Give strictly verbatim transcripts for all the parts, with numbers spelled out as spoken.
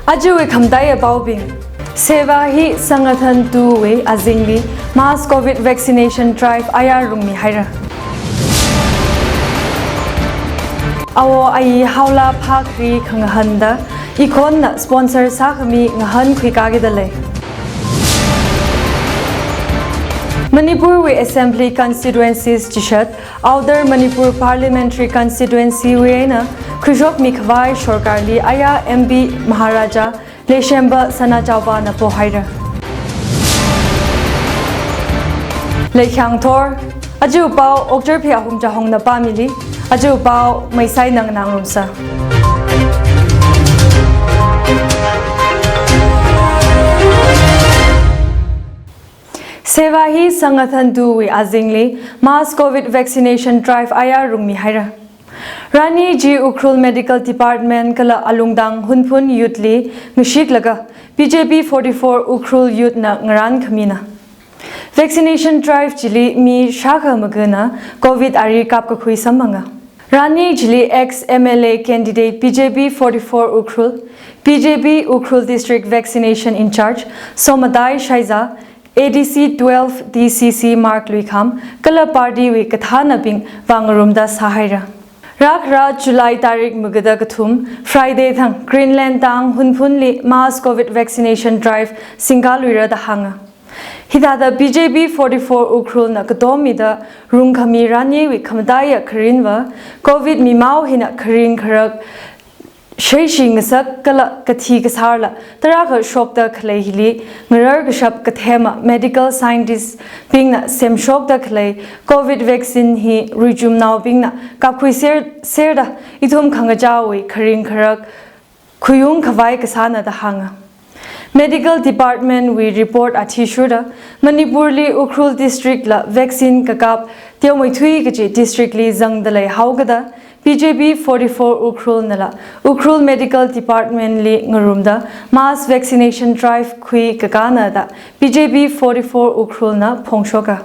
Ajawui khamataiya paobing. Seva Hi Sangathan two wui azingli mass covid vaccination drive ayar rungmihaira. Awo ayi haola phākhari khangahānda ikhonna sponsor sākhami ngahānkhui kagida lei. Manipurwui assembly constituencies chishat Outer Manipur Parliamentary Constituency wui eina khuishokmi khavai sorkarli aya M P Maharaja Leishemba Sanajaobana pohaira. Leikhyang thor, aja pao Okchar Phi Ahum Chahongna pāmili, aja pao Meisai Nangnangrumsa. Seva Hi Sangathan two wui azingli mass covid vaccination drive ayar rungmihaira. Rani chi Ukhrul Medical Department kala Alungtang Hunphun Youth li ngashiklaga B J P forty-four Ukhrul Youth na ngarānkhamina. Vaccination drive chili mi shākha magana covid ari kapkakhui samphanga. Rani chili ex M L A candidate B J P forty-four Ukhrul, B J P Ukhrul District Vaccination In-charge Somatai Shaiza, A D C twelve D C C Mark Luikham, kala party wui kathānabing vāngarumda sāhaira. Rākhara July tarik magada kathum, Friday thang, Greenland tang Hunphunli mass covid vaccination drive singkaluira da hānga. Hithāda B J P forty-four Ukhrul na katom mida rungkhami raniwui khamataiya kharinva, covid mimao hina kharing kharak shaishi ngasak kala kathi kasārla tarākha shokda khalei hili ngarar kashap kathema medical scientist bingna semshokda khalei covid vaccine hi ruichumnaobingna kapkhui ser, serda ithum khangachāwui kharing kharak khuiung khavai kasāna da hānga. Medical Department wui report athishurda, Manipurli Ukhrul District la vaccine kakap teomeithui kaji district li zangda leihaokida, B J P forty-four Ukhrul nala Ukhrul Medical Department li ngarumda mass vaccination drive khuikakāna da B J P forty-four Ukhrul na phongshoka.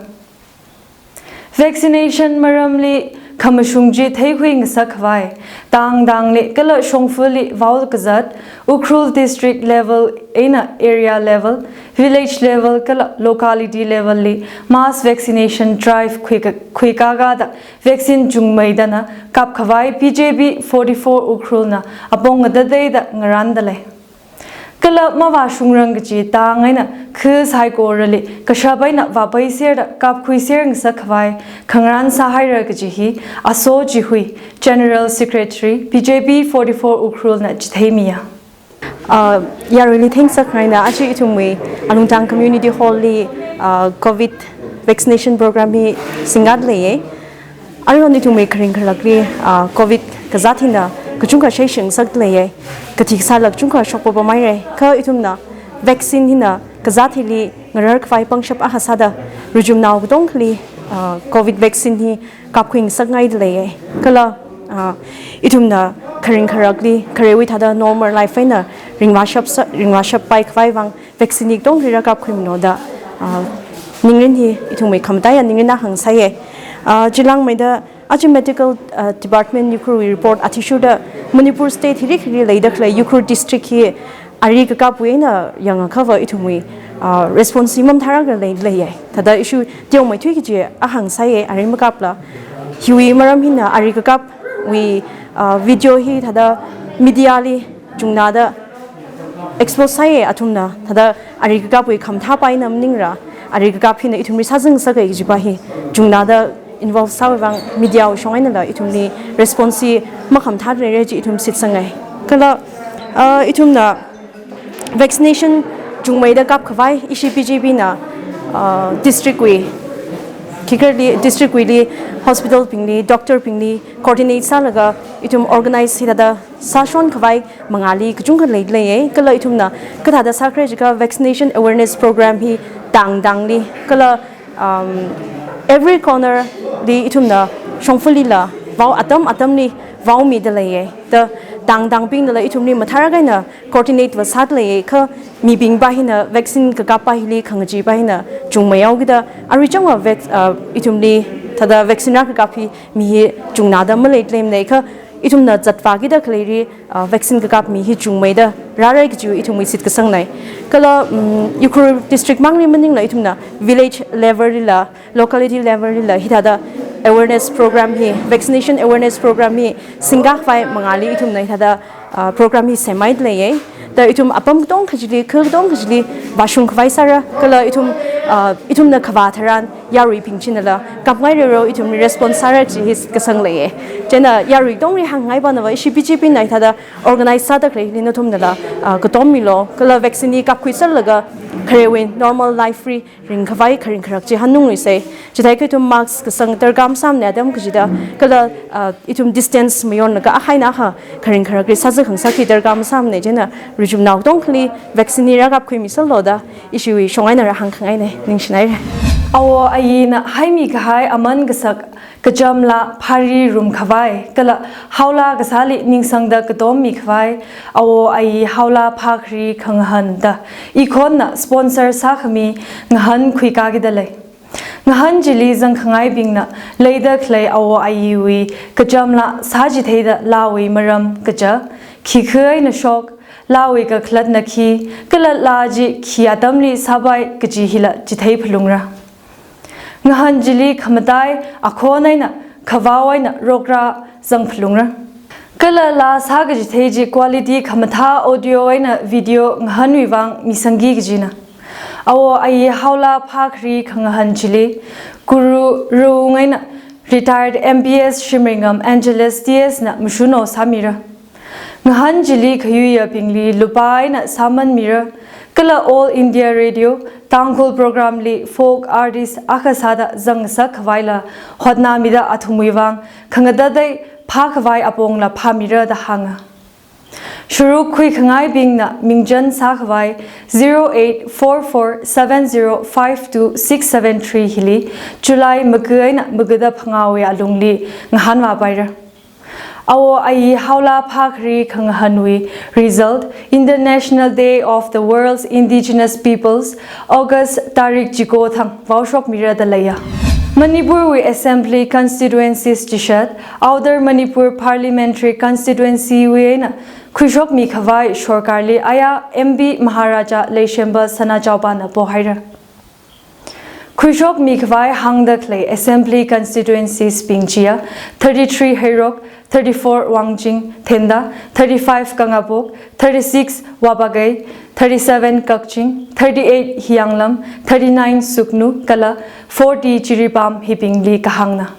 Vaccination maramli khamashung chi theikhui ngasak khavai, tang tangli kala shongfali vao kazat, Ukhrul district level eina area level, village level kala locality level li mass vaccination drive khuika, khuikakāda vaccine chungmeidana kap khavai B J P forty-four Ukhrul na apong ngatateida ngarānda lei. Kala mavāshungrang kaji tang eina khi saikorali kashap eina vāpaiserda kapkhuiser ngasak khavai khangarān sāhaira kaji hi Aso Chihui, General Secretary, B J P forty-four Ukhrul na chitheimiya. Uh, yaruili thanks sakngaina, aja ithumwui Alungtang Community Hall li, uh, covid vaccination program hi singkat leiye. Aruihon ithumwui kharing kharakli, ah, covid kazāt hina kachungkha shaishi ngasak leiye. Kathi kasārla kachungkha shokpapa maire. Kha ithumna vaccine hina kazāt hili ngarar khavai pangshap akha sāda ruichumnao katongkhali, ah, covid vaccine hi kapkhui ngasakngaida leiye. Kala, ah, ithumna kharing kharakli kharewui thāda normal life eina ringvāshap sā, ringvāshappai khavai vang vaccine hi katongli rākapkhuimano da, ah, ningrin hi ithumwui khamataiya ningrin akha ngasāye. Ah, chilangmeida aja medical, ah, department Ukhrulwui report athishurda Manipur state hi rikri leida khalei Ukhrul district hi ari kakapwui eina yangakhava ithumwui, ah, response hi mamathālākla lei, leiye. Thāda issue teomeithui kaji akha ngasāye, ari makapla. Hiwui maram hina ari kakapwui, ah, video hi thāda media li chungnāda expose sāye athumna, thāda ari kakapwui khamathāpa eina maningra, ari kakap hina ithumli sāzang sākahai kajipa hi chungnāda involve sāwui vang media wui shong einala ithumli response hi makhamathā leire chi ithum shitsanga. Kala, ah, ithumna vaccination chungmeida kap khavai ishi B J P na, ah, district wui, khikharli district wuili hospital bingli, doctor bingli coordinate sālaga ithum organize hithāda sāshon khavai mangāli kachungkha lei, leiye. Kala ithumna kathāda sākhare jiakha vaccination awareness program hi tang tangli, kala, um, every corner li ithumna shongfalila vao atam atamli vaomida leiye. Da tang tangbingnala ithumli mathālāk eina coordinate vāsāda leiye. Kha mibingpa hina vaccine kakappa hili khangacheepa hina chungmeihaokida aruichangva vac-, uh, ithumli thāda vaccine rākakap hi mi hi chungnāda maleilei manei. Kha ithumna zatvākida khaleili, ah, vaccine kakapmi hi chungmeida rārai kajiwui ithumwui shitkasangnei. Kala, mm, Ukhrul district mangli maningla ithumna village level lila, locality level lila hithāda awareness program hi, vaccination awareness program hi singkakhavai mangāli ithumna hithāda, ah, program hi semhaida leiya. Da ithum apam katonga kachili, kha katonga kachili vāshungkhavai sāra, kala ithum, ah, ithumna kavā tharan yaruibing chinala kapngai rero ithum response sāra kaji hi shitkasang leiya. Chieina yarui katongli hāngngai panava ishi B J P na hithāda organize sāda khaleili nathumnala, ah, katom milo, kala vaccine hi kapkhui sālaga kharewui normal life li ringkhavai kharing kharak chi hanungluisei. Chithākha ithum mask kasang darkar masāmana atam kachida, kala, ah, ithum distance mayonlaga akha eina akha kharing kharakli sāzak khangasakli darkar masāmana, chieina richumnao katongali vaccine hi rākapkhuimisālo da ishiwui shong eina rāhāngkhangainei, ningshinaira. Awo ayina haimi kahai aman kasak kachamla phāri rumkhavai, kala haola kasāli ningsangda katom mikhavai, awo ayi haola phākhari khangahān da ikhonna sponsor sākhami ngahān khuikakida lei. Ngahān chili zangkhangaibingna leida khalei awo ayiwui kachamla sāchitheida laawui maram kaja, khikha eina shok, laawui kakhalatna khi, kala laa chi khi atamli sāpai kaji hila chithei phalungra. Ngahān chili khamatai akhon eina khavao eina rokra zang phalungra. Kala laa sākachithei chi quality khamathā audio eina video ngahānwui vang misangki kajina. Awo ayi haola phākhari khangahān chili Guru Ruung eina retired M P S Shimreingam Angelus T S na mashun-o sāmira. Ngahān chili khayuiyabingli lupā eina sāman mira, kala All India Radio Tangkhul program li folk artist akha sāda zangsak khavaila hotnamida athumwui vang khangatatei phākhavai apongla phāmira da hānga. Sharuk khuikhangaibingna mingchan sākhavai zero eight four four seven zero five two six seven three hili July maga eina magada phangāwui alungli ngahānvāpaira. Awo ayi haola phākhari khangahānwui result International Day of the World's Indigenous Peoples, August tarik chiko thang vaoshokmira da leiya. Manipurwui Assembly Constituencies chishat, Outer Manipur Parliamentary Constituency wui eina khuishokmi khavai sorkarli aya M P Maharaja Leishemba Sanajaobana pohaira. Khuishokmi khavai hāngda khalei Assembly Constituencies bing chiya, thirty-three Heirok, thirty-four Wangjing, Thendan, thirty-five Kangpokpi, thirty-six Wapakai, thirty-seven Kakching, thirty-eight Hiyanglam, thirty-nine Sugnu, kala forty Jiribam hibingli kahāngna.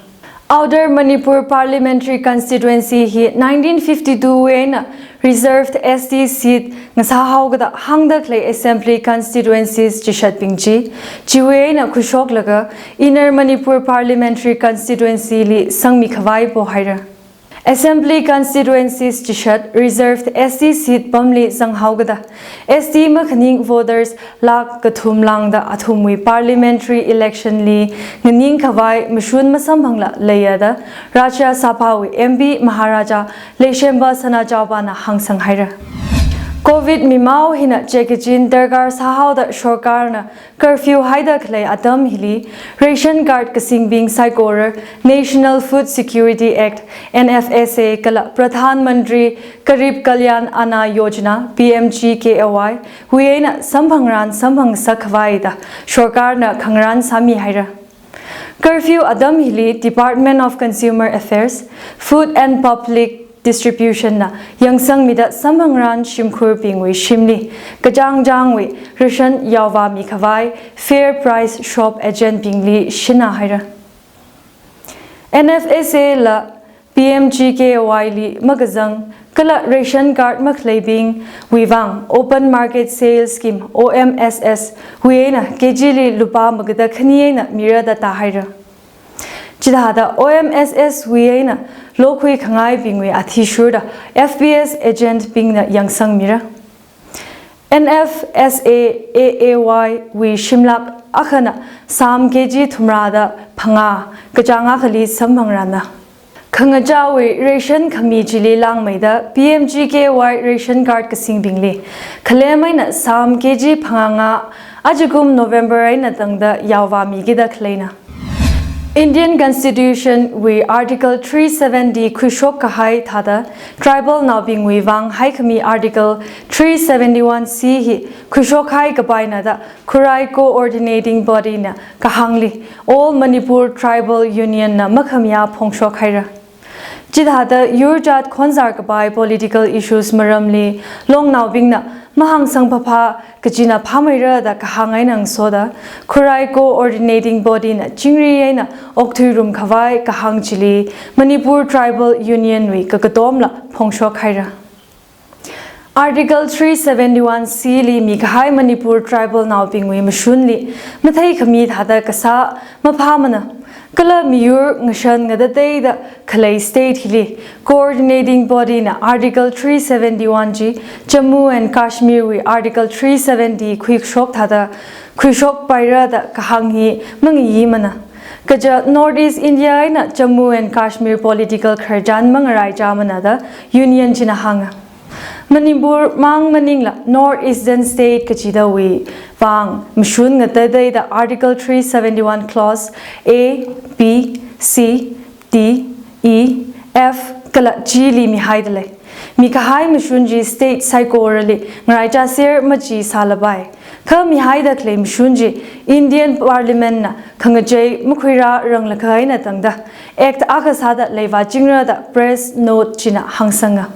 Outer Manipur Parliamentary Constituency hi nineteen fifty-two wui eina reserved S T seat ngasāhaokida hāngda khalei Assembly Constituencies chishatbing chi, chiwui eina khuishoklaga Inner Manipur Parliamentary Constituency li sangmi khavai pohaira. Assembly Constituencies chishat reserved S T seat pamli zanghaokida S T makhaning voters lakh kathum lāngda athumwui parliamentary election li nganing khavai mashun masamphangla leiya da Rajya Sabha wui M P Maharaja Leishemba Sanajaobana hāngsanghaira. Covid mimao hina chekachin darkar sāhaoda sorkarna curfew haida khalei atam hili ration card kasingbing saikora National Food Security Act, N F S A, kala Pradhan Mantri Garib Kalyan Anna Yojana, P M G K A Y, wui eina samphangran samphangsak khavai da sorkarna khangarān sāmihaira. Curfew atam hili Department of Consumer Affairs, Food and Public Distribution na yangsangmida samphangran shimkhurbingwui shimli kachāngchāngwui ration yaovāmi khavai fair price shop agent bingli shinnahaira. N F S A la P M G K A Y li makazang kala ration card makhaleibingwui vang open market sale scheme, O M S S, wui eina K G li lupā magada khani eina mira da tāhaira. Chithāda O M S S wui eina lokhui khangaibingwui athishurda F P S agent bingna yangsangmira. N F S A A A Y wui shimlak akhana sām K G thumrāda phangā kachāng akhali samphangranna. Khangachāwui ration khami chili langmeida P M G K A Y ration card kasingbingli khalem eina sām K G phangāngā ajakum November eina tangda yaovāmikida khaleina. Indian Constitution wui Article three seventy khuishok kahai thāda tribal naobingwui vang haikhami Article three seventy-one C hi khuishok hai kapaina da Khurai Coordinating Body na kahāngli All Manipur Tribal Union na makhamiya phongshok haira. Chithāda yur jat khonzar kapai political issues maramli longnaobingna mahāngsang phapha kachina phāmeira da kahāng eina ngasoda Khurai Coordinating Body na chingri eina okthuirum khavai kahāng chili Manipur Tribal Union wui kakatomla phongshok haira. Article three seventy-one C li mikahai Manipur tribal naobingwui mashunli matheikhami thāda kasā maphāmana. Kala miyur ngashan ngatateida khalei state hili coordinating body na Article three seventy-one chi Jammu and Kashmir wui Article three seventy khuishok thāda khuishok paira da kahāng hi mangayimana. Kaja North East India eina Jammu and Kashmir political khararchan mangaraichāmana da Union china hānga. Manipur mang maningla North Eastern State kachidawui vang mashun ngatateida Article three seventy-one Clause A, B, C, D, E, F kala G li mihaidalei. Mikahai mashun chi state saikorali ngaraichāser machi sālapai. Kha mihaida khalei mashun chi Indian Parliament na khangachei makhuirāranglakha eina tangda Act akha sāda leivāchingra da press note china hāngsanga.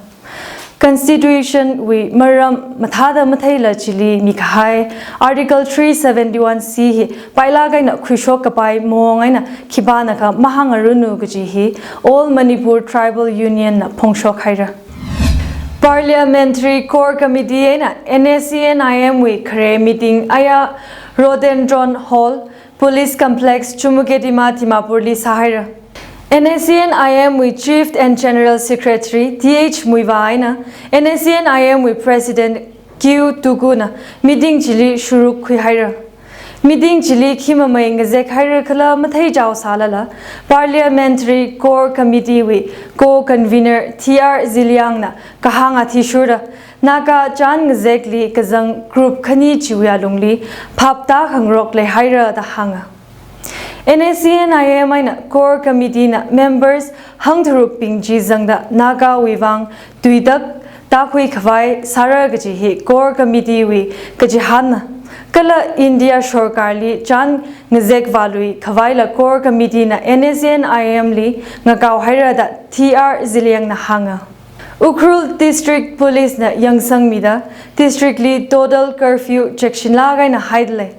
Constitution wui maram mathāda matheila chili mikahai Article three seventy-one C hi pailāk eina khuishok kapai maong eina khipānakha mahāngaranu kaji hi All Manipur Tribal Union na phongshok haira. Parliamentary Core Committee eina N S C N I M wui khare meeting aya Rhododendron Hall, Police Complex, Chumukedima, Dimapur li sāhaira. N S C N I M wui Chief and General Secretary T H Muivah eina N S C N I M wui President Q Tuku na meeting chili shuruk khuihaira. Meeting chili khi mamei ngazek haira khala matheichao sālala, Parliamentary Core Committee wui Co-Convener T R Zeliang na kahāng athishurda, Naga chān ngazekli kazang group khani chiwui alungli phap tākhangarok leihaira da hānga. N S C N I M eina Core Committee na members hangtharukbing chi zangda Nagawui vang tuitak tākhui khavai sāra kaji hi Core Committee wui kachihānna. Kala India sorkarli chān ngazek vālui khavaila Core Committee na N S C N I M li ngakao haira da T R Zeliang na hānga. Ukhrul District Police na yangsangmida district li total curfew chekshinlāk eina haidalei.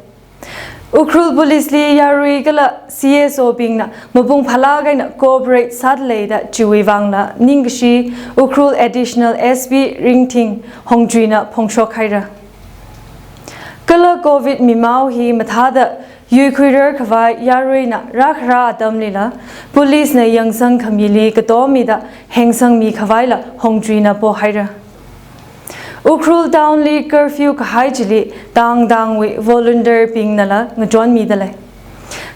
Ukhrul Police li yarui kala C S O bingna mapung phālāk eina cooperate sādalei da chiwui vangla ningkashi Ukhrul Additional S P Ringting Hongchuina phongshok haira. Kala Covid mimao hi mathāda yuikhuirar khavai yaruina rākhara atamlila, police na yangsang khamili katomida hengsangmi khavaila Hongchuina pohaira. Ukhrul town li curfew kahai chili tang tangwui volunteer bingnala ngachonmidalei.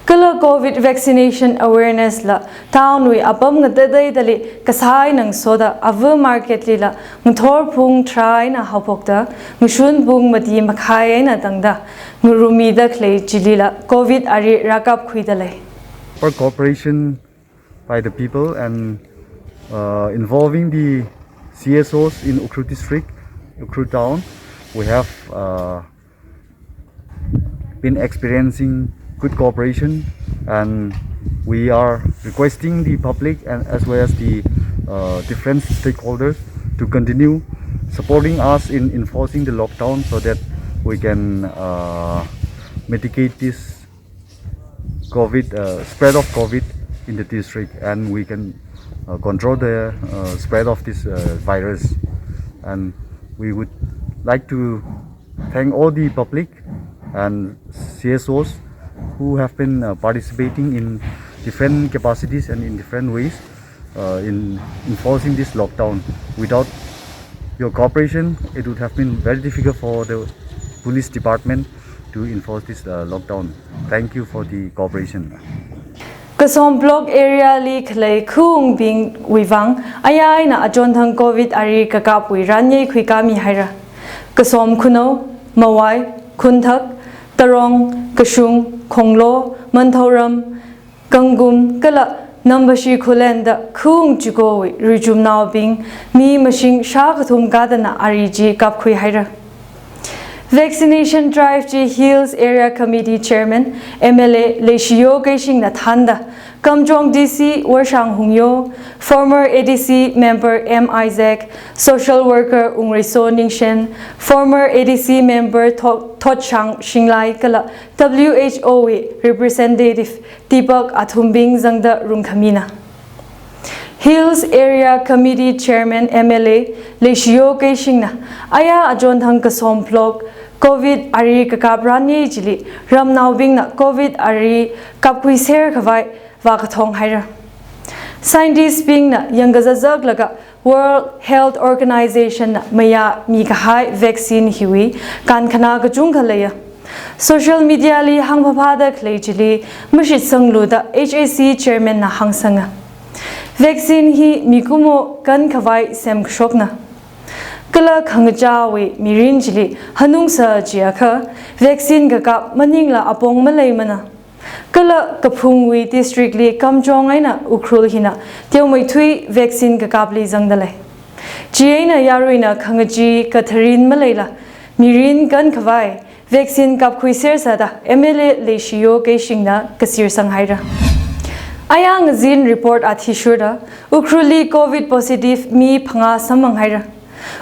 Kala Covid vaccination awareness la town wui apam ngatateidali kasā eina ngasoda ava market lila ngathor pung tharā eina haophokta ngashun pung mati makhai eina tangda ngarumida khalei chilila Covid ari rākapkhuidalei. For cooperation by the people and, uh, involving the C S Os in Ukhrul district, Ukhrul town, we have, uh, been experiencing good cooperation, and we are requesting the public and as well as the, uh, different stakeholders to continue supporting us in enforcing the lockdown so that we can, uh, mitigate this Covid, uh, spread of Covid in the district, and we can, uh, control the, uh, spread of this, uh, virus. And we would like to thank all the public and C S Os who have been, uh, participating in different capacities and in different ways, uh, in enforcing this lockdown. Without your cooperation, it would have been very difficult for the police department to enforce this, uh, lockdown. Thank you for the cooperation. Kasom block area li khalei khaungbingwui vang aya eina achonthang Covid ari kakapwui ran yeikhui kami haira. Kasom Khunou, Mawai, Khunthak, Tarong, Kashung, Khonglo, Manthauram, Kangkum kala Nambashi Khullen da khaung chikowui ruichumnaobing mi mashing shākathum kadana ari chi kapkhui haira. Vaccination drive chi Hills Area Committee Chairman, M L A Leishiyo Keishingna thānda, Kamjong D C Worshang Hungyo, former A D C member M Isaac, social worker Ungreiso Ningshen, former A D C member Tho-, Thotshang Shinglai kala W H O wui representative Deepak Athumbing zangda rungkhamina. Hills Area Committee Chairman M L A Leishiyo Keishingna, aya achonthang kasom phlok Covid ari kakap rani chili ramnaobingna Covid ari kapkhuiser khavai vākathong haira. Scientist bingna yangkazazak laga World Health Organization na mayā mikahai vaccine hiwui kankhana kachungkha leiya. Social media li hāngphaphada khalei chili mashitsanglu da H A C chairman na hāngsanga. Vaccine hi mikumo kankhavai semkashokna. Kala khangachāwui mirin chili hanungsa chiakha vaccine kakap maningla apong maleimana. Kala kaphungwui district li Kamjong eina Ukhrul hina teomeithui vaccine kakapli zangdalei. Chieina yaruina khangachee katharin maleila mirin kankhavai vaccine kapkhuiser sāda M L A Leishiyo Keishingna kasirsang haira. Aya ngazin report athishurda Ukhrul li Covid positive mi phangā samphang haira.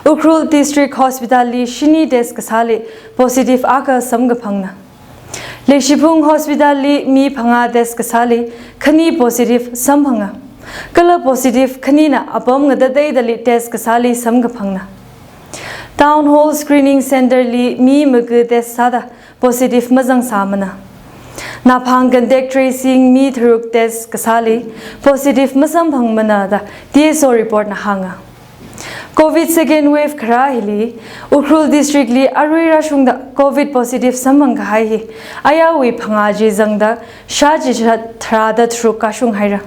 Ukhrul District Hospital li shini test kasāli positive akha samkaphangna. Leishiphung Hospital li mi phangā test kasāli khani positive samphanga. Kala positive khanina apam ngatateidali test kasāli samkaphangna. Town Hall Screening Center li mi maga test sāda positive mazangsāmana. Naphang contact tracing mi tharuk test kasāli positive masamphangmana da T S O report na hānga. Covid second wave kharā hili, Ukhrul District li arui rāshungda Covid positive samphang kahai hi, ayawui phangā chi zangda, shā chishat tharāda tharuk kashung haira.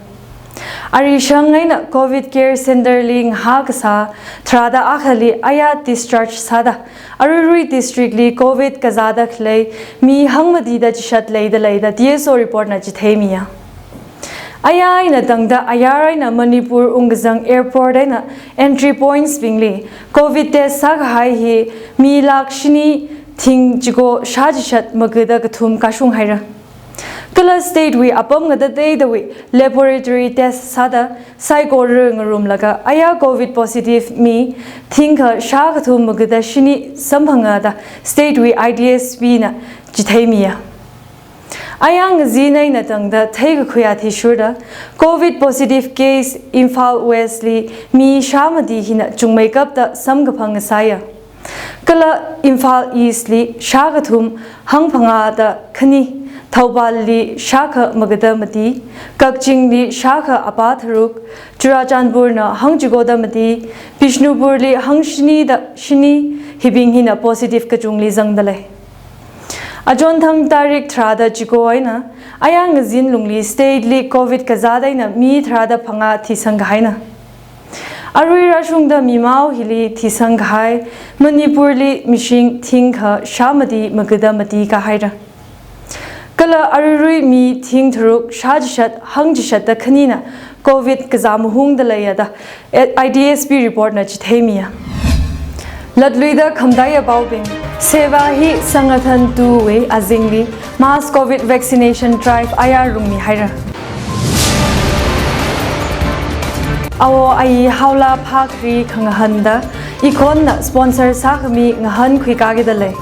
Arishang eina Covid Care Center li ngahā kasā tharāda akhali aya discharge sāda, aruirui district li Covid kazāda khalei mi hangmatida chishat leida leida T S O report na chitheimiya. Aya eina tangda ayar eina Manipur ungkazang airport eina entry points bingli Covid test sākahai hi mi lakh shini thing chiko shā chishat magada kathum kashung haira. Kala state wui apam ngatateidawui laboratory test sāda saikora ngarumlaga aya Covid positive mi thingkha shā kathum magada shini samphanga da state wui I D S P na chitheimiya. Aya ngazin eina tangda theikakhui athishurda Covid positive case Imphal West li mi shāmati hina chungmeikapta samkaphang ngasāya. Kala Imphal East li shā kathum hangphangāda khani, Thoubal li shākha magada mati, Kakching li shākha apā tharuk, Churachandpur na hangchikoda mati, Bishnupur li hangshinida shini, hibing hina positive kachungli zangdalei. Achonthang tarik tharāda chiko eina, aya ngazin lungli state li Covid kazāda eina mi tharāda phangā thisang kahaina. Arui rāshungda mimao hili thisang kahai, Manipur li mishing thingkha shāmati magada mati kahaira. Kala aruirui mi thing tharuk shā chishat hangchishatta khanina Covid kazā mahungda leiya da I D S P report na chitheimiya. Latluida khamataiya paobing, Seva Hi Sangathan two wui azingli mass Covid vaccination drive aya rungmi haira. Awo ayi haola phākhari khangahānda, ikhonna sponsor sākhami ngahānkhui kakida lei.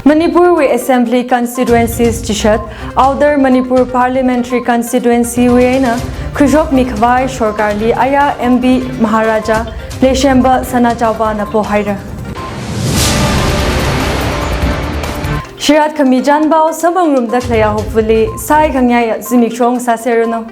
Manipur wui Assembly Constituencies chishat, Outer Manipur Parliamentary Constituency wui eina khuishokmi khavai sorkarli aya M P Maharaja Leishemba Sanajaoba na pohaira. Shirat khami chānpao samphangrum dakhalei ya hopefully saikhangayā zimiksho sāserranu.